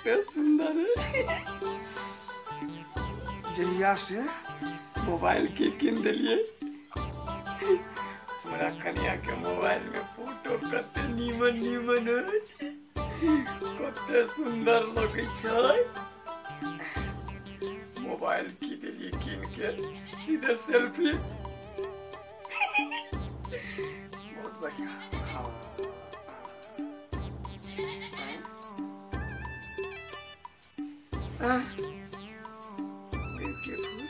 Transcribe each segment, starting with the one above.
कते सुंदर है। जहिया से मोबाइल के किन दिलिए हमरा कनिया के मोबाइल में फोटो कते नीमन नीमन है, कते सुंदर लगै छै। मोबाइल की दिलिए किन के सीधे सेल्फी, बहुत बढ़िया। हाँ ब्यूटीफुल।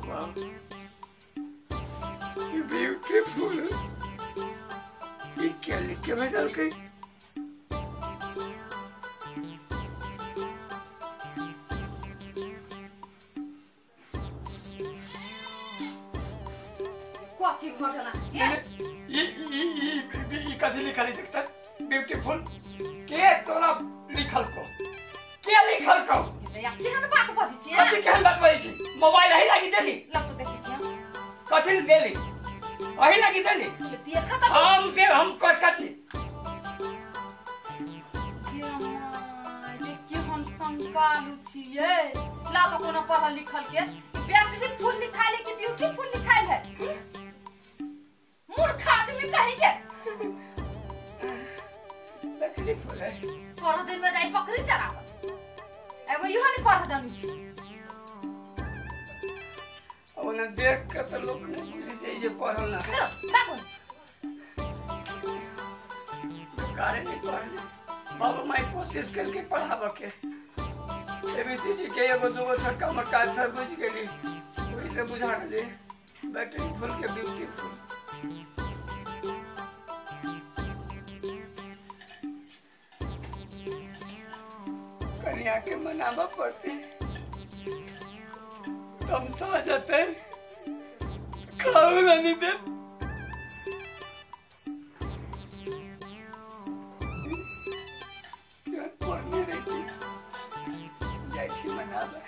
वाह ब्यूटीफुल। ये क्या लिख के भेजलकै? कथी घटना? ये ये ये कथी लिखल है देखता? ब्यूटीफुल के तोरा लिखल को, के लिखल को? या केहन बात बजै छी? कथी केहन बात बजै छी? मोबाइल अही लागि देली? लग तो देखै छी हम। कथी देली? अही लागि देली? देखा त हम दे हम कथी? ये केहन संकालु छियै? ला तो कोनो पढ़ल लिखल के बैटरी फुल लिखाइल है कि ब्यूटीफुल लिखाइल है? मूर्ख आदमी कहीं के। बकरी फूल है। पढ़ दिन में जाई बकरी चराब। एगो इहो नहीं पढ़ जानै छी। ओना देख के त लोक नहीं बुझै छै जे पढ़ल ना। बाबू बेकारे नहीं पढ़ल। बाबू माई कोशिश करके पढ़ाबे के। एबीसीडी के एगो दूगो छोटका मोटका अक्षर बुझ गेली, ओही से बुझा गेली बैटरी फुल के ब्यूटीफुल। कन्या के मनावा पड़ते, तमसा जाते, खाऊ नहीं दे। क्या पढ़ने रहती जैसी मनावा।